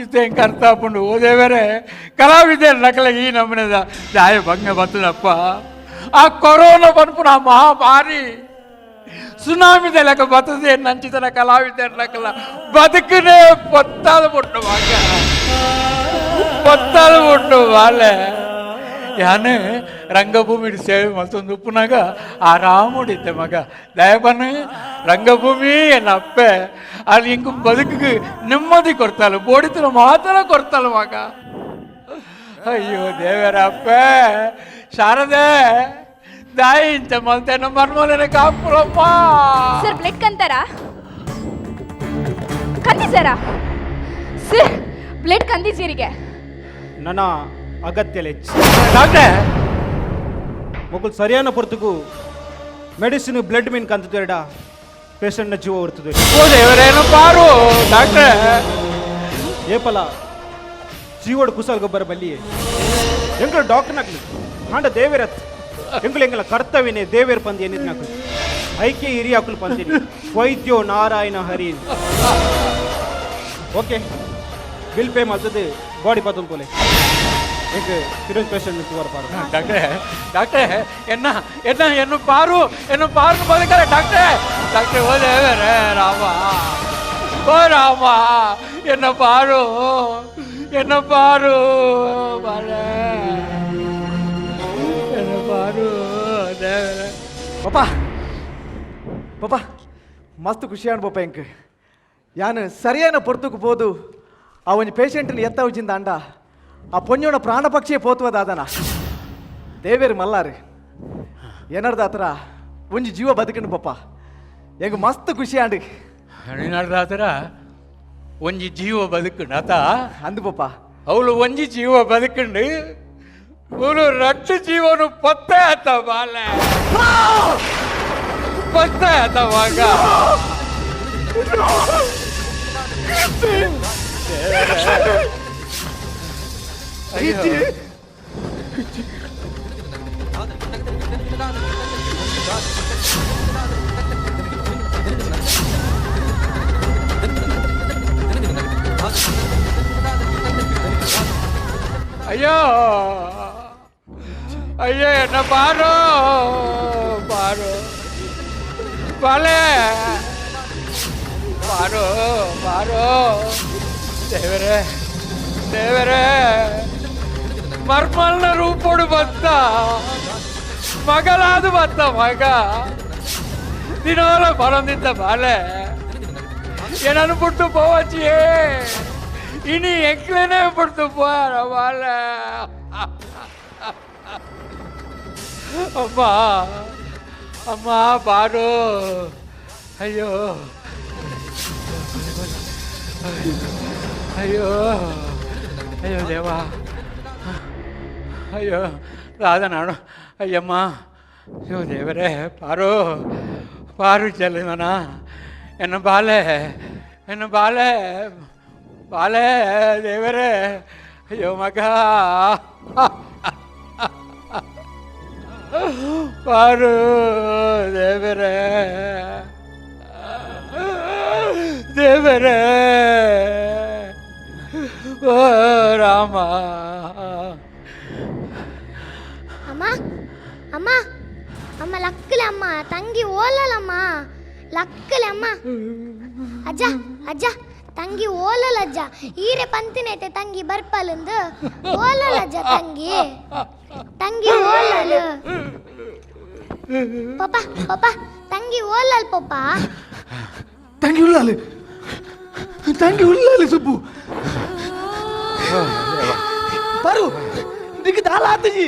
ಇತ್ತೆ ಅರ್ಥ ಆಪುಂಡು ಓದೇವರೆ ಕಲಾವಿದೆ ನಕಲ ಈ ನಮ್ಮನೆದ ದಾಯ ಭಂಗ ಬತ್ತದಪ್ಪ. ಆ ಕೊರೋನಾ ಪನ್ಪುನ ಆ ಮಹಾಮಾರಿ ಸುನಾಮಿದ ಲೆಕ್ಕ ಬರ್ತದೆ ನಂಚಿತನ ಕಲಾವಿದ ನಕಲ ಬದುಕನೇ ಪೊತ್ತಾದ ಪೊಟ್ಟು ಮಗ, ಪೊತ್ತಾದ ಪೊಟ್ಟು ಬಾಲೆ. ಯಾನು ರಂಗಭೂಮಿ ಸೇವೆ ಮತ್ತೊಂದು ಉಪ್ಪುನಾಗ ಆರಾಮುಡಿದ್ದೆ ಮಗ. ದಯಪನು ರಂಗಭೂಮಿ ಎನ್ನ ಅಪ್ಪೆ ಅಲ್ಲಿ ಇಂಕು ಬದುಕಿಗೆ ನೆಮ್ಮದಿ ಕೊಡ್ತಾಳೆ, ಬೋಡಿತನ ಮಾತ್ರ ಕೊಡ್ತಾಳೆ ಮಗ. ಅಯ್ಯೋ ದೇವರ ಅಪ್ಪೆ ಶಾರದೆ ದಾಯಿಂಚ ಮಲ್ತೇನ ಮರ್ಮಲನೆ ಕಾಪುಲಮ್ಮ. Sir blood ಕಂತಾರಾ? ಕಂದಿ ಸರ, ಸರ್ ಬ್ಲಡ್ ಕಂದಿಜೀರಿಗೆ ನನ್ನ ಅಗತ್ಯ ಲೆಚ್ಚ ಡಾಕ್ಟರ್ ಮೊಗಲು ಸರಿಯಾನ ಪೊರ್ತುಗು ಮೆಡಿಸಿನ್ ಬ್ಲಡ್ ಮೀನ್ ಕಂತುದೇಡ ಪೇಷಂಟ್ನ ಜೀವ ಹೊರ್ತದೆ. ಓ ದೇವರೇನು ಪಾರು ಡಾಕ್ಟರ್. ಏಪಲ ಜೀವೋಡು ಕುಸಲ್ ಗೊಬ್ಬರ ಬಲ್ಲಿಯೇ ಎಂಗಳು ಡಾಕ್ಟರ್ ನಕ್ಲಿ ಹಾಂಡ ದೇವೇರತ್ ಎಂಗಳು ಎಂಗಲ ಕರ್ತವ್ಯನೇ ದೇವೇರ್ ಪಂದಿ ಏನಿದ್ ನಕ್ಲು ಐಕೆ ಹಿರಿಯಾಕುಲು ಪಂದಿನಿ ವೈದ್ಯೋ ನಾರಾಯಣ ಹರಿ. ಓಕೆ ಬಿಲ್ ಪೇ ಮಾಡ್ತದೆ ಬಾಡಿ ಪತ್ತೊಂದು ಪೋಲೆ ಎಂಕ್ ತಿರುಂಜ್ ಪೇಷಂಟ್ ತೂವರ ಪಾರು. ಡಾಕ್ಟ್ರೇ ಡಾಕ್ಟ್ರೇ ಎನ್ನ ಎನ್ನ ಎನ್ನು ಪಾರು ಎನ್ನು ಪಾರು ಬದುಕಲ್ಲ ಡಾಕ್ಟ್ರೇ. ಡಾಕ್ಟ್ರೇ ಓ ದೇವರೇ ರಾಮ ಓ ರಾಮ ಎನ್ನ ಪಾರು ಎನ್ನ ಪಾರು ಬಾಳೆ ಎನ್ನ ಪಾರು ದೇವರೇ. ಪಪ್ಪ ಪಪ್ಪ ಮಸ್ತ್ ಖುಷಿ ಪಪ್ಪ ಎಂಕ್ ಯಾನು ಸರಿಯಾನ ಪೊರ್ತುಕು ಪೋದು ಆ ಒಂಜಿ ಪೇಷಂಟ್ನ ಎತ್ತ ಅಂಡ ಆ ಪೊಂಜೋಣ ಪ್ರಾಣ ಪಕ್ಷಿಯೇ ಪೋತುವದಾದನ ದೇವೇರು ಮಲ್ಲಾರು ಏನರ್ದ ಹತ್ರ ಒಂಜಿ ಜೀವ ಬದುಕಂಡು ಪಪ್ಪ ಎಂಗ್ ಮಸ್ತ್ ಖುಷಿ ಆಂಡ್. ಹಣಿನಾಡ್ದಾತರ ಒಂಜಿ ಜೀವ ಬದುಕಂಡು ಆತ ಅಂದು ಪಪ್ಪ ಅವಳು ಒಂಜಿ ಜೀವ ಬದುಕಂಡು ಅವಳು ರಟ್ಟು ಜೀವನು ಪತ್ತೆ ಆತ ಬಾಲೆ ಪತ್ತೆ ಆತ ಮಗ. ಅಯ್ಯೋ ಅಯ್ಯೋ ಎನ್ನ ಬಾರೋ ಬಾರೋ ಬಾಲೆ ಬಾರೋ ಬಾರೋ ದೇವರೇ ದೇವರೇ ಮರ್ಮಲ್ನ ರೂಪೋಡು ಬತ್ತ ಮಗಲಾದು ಬತ್ತ ಮಗ ದಿನೋಲ ಬರೊಂದಿದ್ದ ಬಾಲೆ ಏನನ್ನು ಬಿಟ್ಟು ಪೋವಚ್ಚಿಯೇ ಇನಿ ಎಂಕ್ಲೇನೆ ಬಿಟ್ಟು ಪೋಯಾರ ಬಾಲೆ. ಅಮ್ಮ ಅಮ್ಮ ಬಾರು ಅಯ್ಯೋ ಅಯ್ಯೋ ಅಯ್ಯೋ ದೇವಾ ಅಯ್ಯೋ ರಾಧ ನಾಡು ಅಯ್ಯಮ್ಮ ಅಯ್ಯೋ ದೇವರೇ ಪಾರು ಪಾರು ಚೆಲ್ಲಿದನ ಎನ್ನ ಬಾಲೆ ಎನ್ನ ಬಾಲೆ ಬಾಲೆ ದೇವರೇ ಅಯ್ಯೋ ಮಗ ಪಾರು ದೇವರೇ ದೇವರೇ ಓ ರಾಮ. ಅಮ್ಮ ಅಮ್ಮ ಅಮ್ಮ ಲಕ್ಕಲೆ ಅಮ್ಮ ತಂಗಿ ಓಲಲಮ್ಮ ಲಕ್ಕಲೆ ಅಮ್ಮ ಅಜ್ಜ ಅಜ್ಜ ತಂಗಿ ಓಲಲ್ಲ ಅಜ್ಜ ಈರೆ ಪಂತಿನೈತೆ ತಂಗಿ ಬರ್ಪಲಂದು ಓಲಲ್ಲ ಅಜ್ಜ ತಂಗಿ ತಂಗಿ ಓಲಲು ಪಪ್ಪ ಪಪ್ಪ ತಂಗಿ ಓಲಲ್ ಪಪ್ಪ. ತಂಗಿ ಉಳ್ಳಾಲಿ ತಂಗಿ ಉಳ್ಳಾಲಿ ಸುಬ್ಬು ಬಾರು ನಿಕ್ಕೆ ದಾಲ ಆತಜಿ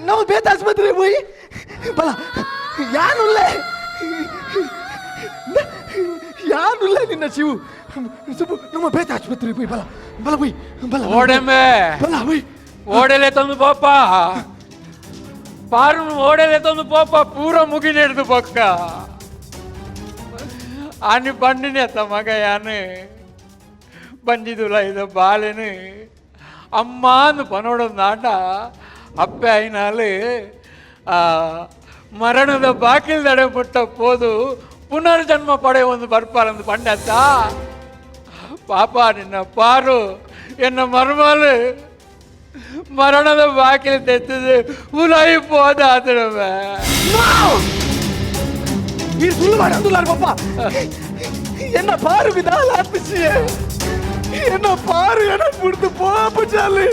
ನಾವು ಬೇತ ಆಸ್ಪತ್ರೆ ಹೋಯಿ ಬಲ ಯಾನುಲ್ಲೆ ಯಾನುಲ್ಲೆ ನಿನ್ನ ಶಿವು ಸುಬ್ಬು ನಮ್ಮ ಬೇತ ಆಸ್ಪತ್ರೆ ಹೋಯಿ ಬಲ ಬಲ ಹೋಯ್ ಬಲ ಓಡೆಂಬೆ ಬಲ ಹೋಯ್ ಓಡಲೆ ತಂದು ಪಾಪ ಪಾರು ಓಡಲೆ ತಂದು ಪಾಪ ಪೂರ ಮುಗಿನೆಡ್ದು ಪಕ್ಕ ಆನಿ ಬಂಡಿನೆ ಅತ್ತ ಮಗ ಯಾನು ಬಂದಿದುಲ ಇದು ಬಾಲೆನು ಅಮ್ಮ ಅಂದು ಪನೋಡೊಂದು ಆಟ ಅಪ್ಪೆ ಐನಾಲು ಆ ಮರಣದ ಬಾಕಿಲ್ ಪುಟ್ಟ ಪೋದು ಪುನರ್ಜನ್ಮ ಪಡೆ ಒಂದು ಬರ್ಪಾಲಂದು ಪಂಡತ್ತ ಪಾಪ ನಿನ್ನ ಪಾರು ಎನ್ನ ಮರ್ಮಲು ಮರಣದ ಬಾಕಿಲು ತೆತ್ತದೆ ಉಲಾಯಿ ಪೋದ ಆತನವೇ. ಈ ಸುಳ್ಳು ಮಾಡಂದುಲ್ಲಾರ ಪಪ್ಪ ಎನ್ನ ಪಾರು ವಿಧಾಲ ಆತ್ಮಿಸಿಯೇ ಎನ್ನ ಪಾರು ಎನ್ನ ಬಿಡ್ದು ಪಾಪ ಚಾಲಿ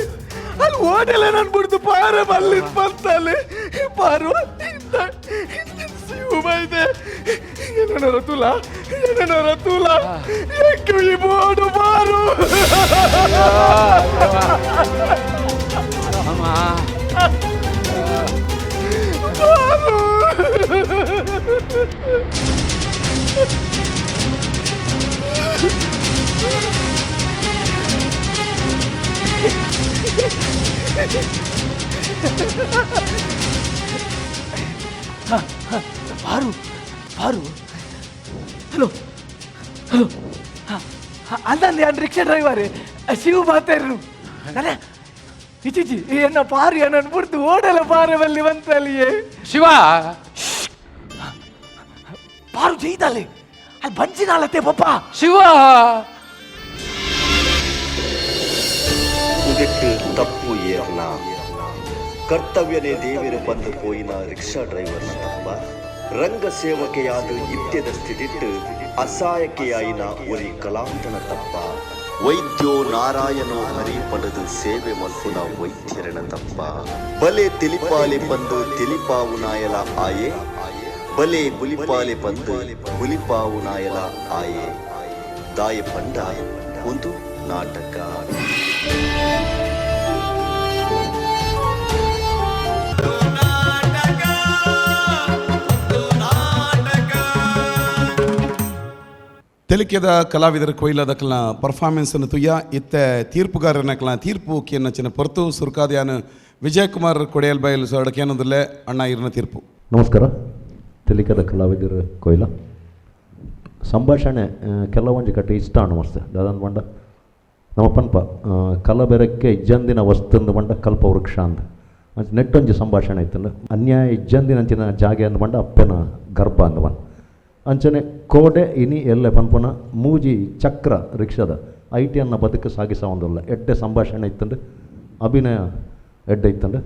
ಅಲ್ಲಿ ಹೋಟೆಲ್ ಏನನ್ ಬಿಡ್ದು ಪಾರು ಅಲ್ಲಿ ಬಂತಲ್ಲಿ ಪಾರು ಶಿವ ಇದೆ ಏನೋ ರತುಲ ಏನೋ ರತುಲ ಎಕ್ಕು ಈ ಬೋಡು ಪಾರು. ಅಮ್ಮ. ಪಾರು. Paru Paru hello hello ಅಂದಂದೆ ನಾನು ರಿಕ್ಷಾ ಡ್ರೈವರ್ ಶಿವ ಮಾತಾಡ್ರು ಅಲ್ಲ ಇಚಿಚಿ ಎನ್ನ ಪಾರು ಏನನ್ನು ಬಿಡ್ತು ಓಡಲ ಪಾರವಲ್ಲಿ ಬಂತಲ್ಲಿಯೇ. ಶಿವ ಪಾರು ಜೈದಾಲೆ ಅಲ್ಲಿ ಬಂಚಿನಾಳತ್ತೆ ಪಪ್ಪ. ಶಿವ ಉದೆಟ್ಟು ತಪ್ಪು ಏರ್ನ ಕರ್ತವ್ಯನೇ ದೇವಿರ ಬಂದು ಪೋಯಿನ ರಿಕ್ಷಾ ಡ್ರೈವರ್ನ ತಪ್ಪ ರಂಗ ಸೇವಕೆಯಾದ ಇತ್ಯದ ಸ್ಥಿತಿಟ್ಟು ಅಸಹಾಯಕೆಯಾಯಿನ ಒರಿ ಕಲಾವಿದನ ತಪ್ಪ ವೈದ್ಯೋ ನಾರಾಯಣೋ ಹರಿ ಪಡೆದು ಸೇವೆ ಮಲ್ಪುನ ವೈದ್ಯರನ ತಪ್ಪ ಬಲೆ ತಿಳಿಪಾಲೆ ಬಂದು ತಿಳಿಪಾವು ನಾಯಲ ಆಯೆ ಬಲೆ ಬುಲಿಪಾಲೆ ಬಂದು ಬುಲಿಪಾವು ನಾಯಲ ಆಯೆ ದಾಯ ಪಂಡ ಒಂದು ನಾಟಕ. ತೆಲಿಕೆದ ಕಲಾವಿದರ ಕೊಯ್ಲದಕ್ಲ ಪರ್ಫಾರ್ಮೆನ್ಸ್ ಅನ್ನು ತುಯ್ಯ ಇತ್ತೆ ತೀರ್ಪುಗಾರನಕ್ಲ ತೀರ್ಪು ಕೇನಚಿನ ಪೊರ್ತು ಸುರ್ಕಾದ್ಯಾನ ವಿಜಯಕುಮಾರ್ ಕೊಡೆಯಲ್ ಬಯಲು ಸಡಕೇನದಲ್ಲೇ ಅಣ್ಣ ಇರನ ತೀರ್ಪು. ನಮಸ್ಕಾರ. ತೆಲಿಕೆದ ಕಲಾವಿದರ ಕೊಯ್ಲ ಸಂಭಾಷಣೆ ಕೆಲವೊಂಜಿ ಕಟ್ಟೆ ಇಷ್ಟ ಅಣ್ಣ ಮಸ್ತ್ ದಾದನ್ ಬಂಡ ನಮ್ಮ ಪನ್ಪ ಕಲಬೆರಕ್ಕೆ ಇಜ್ಜಂದಿನ ವಸ್ತುಂದು ಬಂಡ ಕಲ್ಪ ವೃಕ್ಷ ಅಂದ ಅಂಚ ನೆಟ್ಟೊಂಜಿ ಸಂಭಾಷಣೆ ಇತ್ತಂದ ಅನ್ಯಾಯ ಇಜ್ಜಂದಿನ ಅಂಚಿನ ಜಾಗೆ ಅಂದ ಬಂಡ ಅಪ್ಪನ ಗರ್ಭ ಅಂದವನ್ ಅಂಚನೆ ಕೋಡೆ ಇನಿ ಎಲ್ಲೆ ಪನ್ಪುನ ಮೂಜಿ ಚಕ್ರ ರಿಕ್ಷಾದ I T ಅನ್ನ ಬದುಕು ಸಾಗಿಸ ಒಂದಲ್ಲ ಎಡ್ಡೆ ಸಂಭಾಷಣೆ ಇತ್ತಂಡು ಅಭಿನಯ ಎಡ್ಡೆ ಇತ್ತಂಡು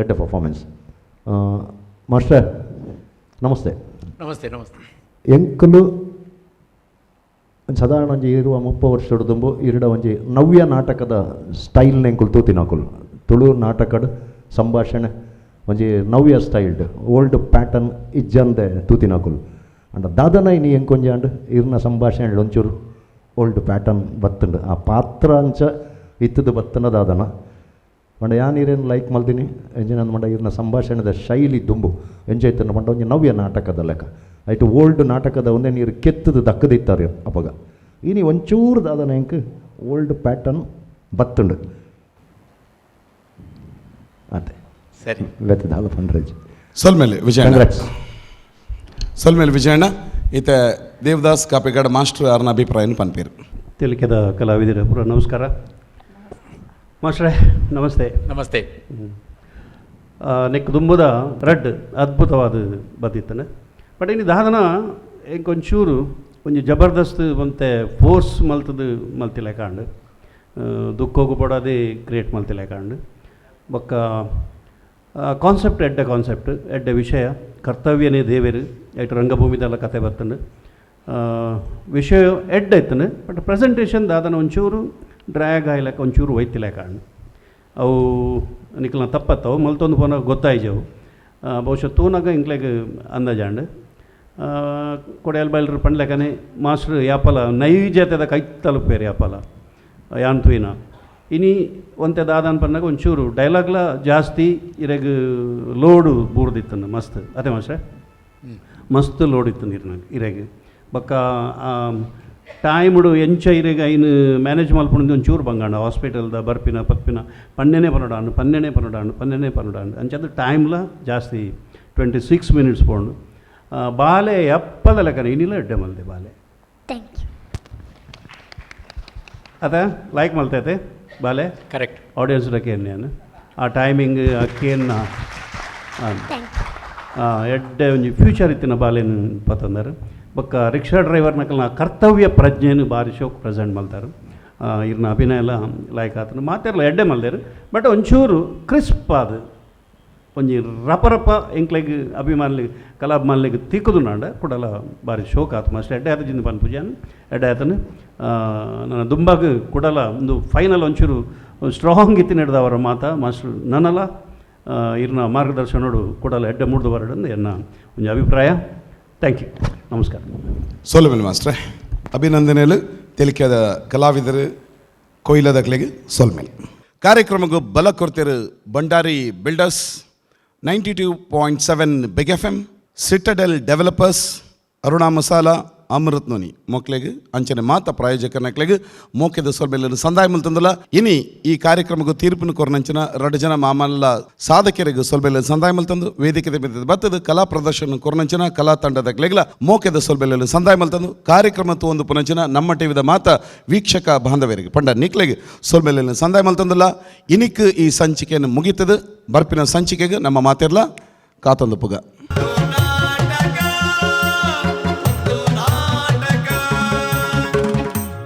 ಎಡ್ಡೆ ಪರ್ಫಾರ್ಮೆನ್ಸ್. ಮಾಸ್ಟರ್ ನಮಸ್ತೆ. ನಮಸ್ತೆ ನಮಸ್ತೆ. ಎಂಕುಲು ಸಾಧಾರಣ ಒಂಜಿ ಇರುವ 30 ವರ್ಷದ ದುಂಬು ಇರಡ ಒಂಜಿ ನವ್ಯ ನಾಟಕದ ಸ್ಟೈಲ್ನ ಎಂಕುಲು ತೂತಿನಕುಲು ತುಳು ನಾಟಕಡ್ ಸಂಭಾಷಣೆ ಒಂಜಿ ನವ್ಯ styled old pattern ಇಜ್ಜಂದೆ ತೂತಿನಕುಲು ಅಂಡ ದಾದನ ಇನಿ ಎಂಕೊಂಜಿ ಅಂಡ್ ಇರ್ನ ಸಂಭಾಷಣೆ ಒಂಚೂರು ಓಲ್ಡ್ ಪ್ಯಾಟರ್ನ್ ಬತ್ತುಂಡು ಆ ಪಾತ್ರ ಅಂಚ ಇತ್ತದು ಬತ್ತನ ದಾದನ ಮಂಡ ಯಾನ್ ಇರೇನು ಲೈಕ್ ಮಲ್ದಿನಿ ಎಂಜಿನ ಮಂಡ ಇರ್ನ ಸಂಭಾಷಣೆದ ಶೈಲಿ ದುಂಬು ಎಂಜಾಯ್ತನ ಮಂಡ ಒಂಜಿ ನವ್ಯ ನಾಟಕದ ಲೆಕ್ಕ ಐಟು ಓಲ್ಡ್ ನಾಟಕದ ಒಂದೇ ನೀರು ಕೆತ್ತದು ದಕ್ಕದಿತ್ತಾರೆ ಅಪಗ ಇನಿ ಒಂಚೂರು ದಾದನ ಎಂಕ್ ಓಲ್ಡ್ ಪ್ಯಾಟರ್ನ್ ಬತ್ತುಂಡು ಅದೇ ಸರಿ ಬೇತೆ ಫಂಡ್ರೇಜ್. ಸೊಲ್ಮೇಲೆ ವಿಜಯಣ್ಣ. ಸೊಲ್ಮೇಲೆ ವಿಜಯಣ್ಣ. ಈತ ದೇವದಾಸ್ ಕಾಪಿಗಾಡ ಮಾಸ್ಟರ್ ಅರ್ನ ಅಭಿಪ್ರಾಯನ ಪನ್ಪೇರು. ತೆಲಿಕೆದ ಕಲಾವಿದರ ಪುರ ನಮಸ್ಕಾರ ಮಾಸ್ಟ್ರೇ. ನಮಸ್ತೆ. ನಮಸ್ತೆ. ನೆಕ್ ದುಂಬುದ ರಡ್ ಅದ್ಭುತವಾದ ಬದಿತ್ತನೆ ಬಟ್ ಇನ್ನು ದಾದನ ಎಂಕೊಂಚೂರು ಒಂಜಿ ಜಬರ್ದಸ್ತ್ ಒಂತೆ ಫೋರ್ಸ್ ಮಲ್ತದು ಮಲ್ತಿಲ್ಲ ಕಾಂಡು ದುಃಖೋಗು ಪಡೋದೇ ಕ್ರಿಯೇಟ್ ಮಲ್ತಿಲ್ಲ ಕಾಂಡು ಬೊಕ್ಕ ಕಾನ್ಸೆಪ್ಟ್ ಎಡ್ಡೆ ಕಾನ್ಸೆಪ್ಟ್ ಎಡ್ಡೆ ವಿಷಯ ಕರ್ತವ್ಯನೇ ದೇವೇರು ಐಟ್ ರಂಗಭೂಮಿದೆಲ್ಲ ಕತೆ ಬರ್ತಂಡು ವಿಷಯ ಎಡ್ಡೆ ಇತ್ತನು ಬಟ್ ಪ್ರೆಸೆಂಟೇಷನ್ ದಾದನ ಒಂಚೂರು ಡ್ರ್ಯಾಗ್ ಆಯ್ಲಕ್ಕ ಒಂಚೂರು ಒಯ್ತಿಲ್ಲ ಕಾಂಡು ಅವು ನಿಕ್ಲ ತಪ್ಪತ್ತವು ಮಲ್ತೊಂದು ಪೋನಾಗ ಗೊತ್ತಾಯ್ಜವು ಬಹುಶಃ ತೂನಾಗ ಇಂಕ್ಲೆಗ್ ಅಂದಾಜಾಂಡ್ ಕೊಡೆಯಲ್ ಬೈಲ್ರು ಪಂಡ್ಲೆಕನೆ ಮಾಸ್ಟ್ರು ಯಾಪಲ ನೈಜತೆದ ಕೈ ತಲುಪೇರು ಯಾಪಲ ಯಾನ್ ತೂಯಿನ ಇನಿ ಒಂತೆ ದಾದಾನ್ ಪನ್ನಾಗ ಒಂಚೂರು ಡೈಲಾಗ್ಲ ಜಾಸ್ತಿ ಇರೆಗ್ ಲೋಡು ಬೂರ್ದಿತ್ತನ್ನು ಮಸ್ತ್ ಅದೇ ಮಾಸ್ಟ್ರೆ ಮಸ್ತ್ ಲೋಡ್ ಇತ್ತು ನೀರಿನಾಗ ಇರೆಗ್ ಬೊಕ್ಕ ಟೈಮ್ಡು ಎಂಚ ಇರೆಗ್ ಐನು ಮ್ಯಾನೇಜ್ ಮಲ್ಪುಂಡು ಒಂಚೂರು ಬಂಗಾಂಡ ಹಾಸ್ಪಿಟಲ್ದ ಬರ್ಪಿನ ಪತ್ಪಿನ ಪನ್ನೆನೇ ಪನ್ನೊಡಾಂಡು ಪನ್ನೆನೇ ಪನ್ನೊಡಾಂಡು ಪನ್ನೆನೇ ಪನ್ನೊಡಾಂಡು ಅಂಚದ ಟೈಮ್ಲ ಜಾಸ್ತಿ 26 ಮಿನಿಟ್ಸ್ ಪೋಂಡು ಬಾಲೆ ಎಪ್ಪದ ಲೆಕ್ಕನ ಇನಿಲ ಎಡ್ಡೆ ಮಲ್ದೆ ಬಾಲೆ. Thank you. ಅದ ಲೈಕ್ ಮಲ್ತೈತೆ ಬಾಲೆ ಕರೆಕ್ಟ್ ಆಡಿಯನ್ಸ್ ಕೇನ್ ಆ ಟೈಮಿಂಗ್ ಆ ಕೇನ್ನ ಎಡ್ಡೆ ಒಂಜಿ ಫ್ಯೂಚರ್ ಇತ್ತಿನ ಬಾಲೆನ್ ಪತ್ತಂದರು ಬೊಕ್ಕ ರಿಕ್ಷಾ ಡ್ರೈವರ್ನಕಲ್ನ ಕರ್ತವ್ಯ ಪ್ರಜ್ಞೆನು ಬಾರಿ ಶೋಕ್ ಪ್ರೆಸೆಂಟ್ ಮಲ್ತಾರು ಇರ್ನ ಅಭಿನಯ ಎಲ್ಲ ಲೈಕ್ ಆತನು ಮಾತೆರ್ಲ ಎಡ್ಡೆ ಮಲ್ದೇರು ಬಟ್ ಒಂಚೂರು ಕ್ರಿಸ್ಪ್ ಅದು ಒಂಜಿ ರಪ ರಪ ಎಂಕ್ಲೆಗ್ ಅಭಿಮಾನಿಗೆ ಕಲಾಭಿಮಾನಿಗೆ ತಿಕ್ಕುದು ನಾಂಡ ಕುಡಲ ಬಾರಿ ಶೋಕ್ ಆತು ಮಸ್ತ್ ಎಡ್ಡೆ ಆತ ಜಿಂದ ಪನ್ಪುಜಾನ್ ಎಡ್ಡೆ ಆತನು ನನ್ನ ದುಂಬಾಗ್ ಕುಡಲ ಒಂದು ಫೈನಲ್ ಒಂಚೂರು ಸ್ಟ್ರಾಂಗ್ ಇತ್ತಿ ನಡೆದವರ ಮಾತ ಮಾಸ್ಟರ್ ನನಲ ಇರ್ನ ಮಾರ್ಗದರ್ಶನೋಡು ಕುಡಲ ಎಡ್ಡೆ ಮೂಡ್ದು ಬರಡಂದು ಎನ್ನ ಒಂಜಿ ಅಭಿಪ್ರಾಯ. Thank you. ನಮಸ್ಕಾರ. ಸೊಲ್ಮೇಲೆ ಮಾಸ್ಟ್ರೆ. ಅಭಿನಂದನೆಲು ತೆಲಿಕೆದ ಕಲಾವಿದರು ಕೊಯ್ಲದಕ್ಲೆಗ್ ಸೊಲ್ಮೇಲೆ. ಕಾರ್ಯಕ್ರಮಕ್ಕೆ ಬಲ ಕೊರ್ತಿರು Bhandari builders 92.7 Big FM, Citadel Developers, Aruna Masala, Amrit Noni ಮೊಕ್ಲೆಗ್ ಅಂಚನೆ ಮಾತ ಪ್ರಾಯೋಜಕನಕ್ಲೆಗ್ ಮೋಕೆದ ಸೊಲ್ಮೆಲೆನ್ ಸಂದಾಯ ಮುಲ್ತಂದುಲ. ಇನಿ ಈ ಕಾರ್ಯಕ್ರಮಕ್ಕೆ ತೀರ್ಪಿನ ಕೊರನಂಚಿನ ರಡ್ಡ್ ಜನ ಮಾಮಲ್ಲ ಸಾಧಕರಿಗೆ ಸೊಲ್ಮೆಲೆನ್ ಸಂದಾಯ ಮಲ್ತಂದು, ವೇದಿಕೆ ಮಿತ್ತ್ ಬತ್ತದ ಕಲಾ ಪ್ರದರ್ಶನ ಕೊರನಂಚಿನ ಕಲಾ ತಂಡದಕ್ಲೆಗ್ಲ ಮೋಕೆದ ಸೊಲ್ಮೆಲೆನ್ ಸಂದಾಯ ಮಲ್ತಂದು, ಕಾರ್ಯಕ್ರಮ ತೂವೊಂದು ಪುನಂಚಿನ ನಮ್ಮ ಟಿವಿದ ಮಾತ ವೀಕ್ಷಕ ಬಾಂಧವರಿಗೆ ಪಂಡ ನಿಕ್ಲೆಗ್ ಸೊಲ್ಮೆಲೆನ್ ಸಂದಾಯ ಮಲ್ತಂದುಲ. ಇನಿಕ್ ಈ ಸಂಚಿಕೆಯನ್ನು ಮುಗಿತದು. ಬರ್ಪಿನ ಸಂಚಿಕೆಗೆ ನಮ್ಮ ಮಾತಿರ್ಲ ಕಾತೊಂದು ಪುಗ.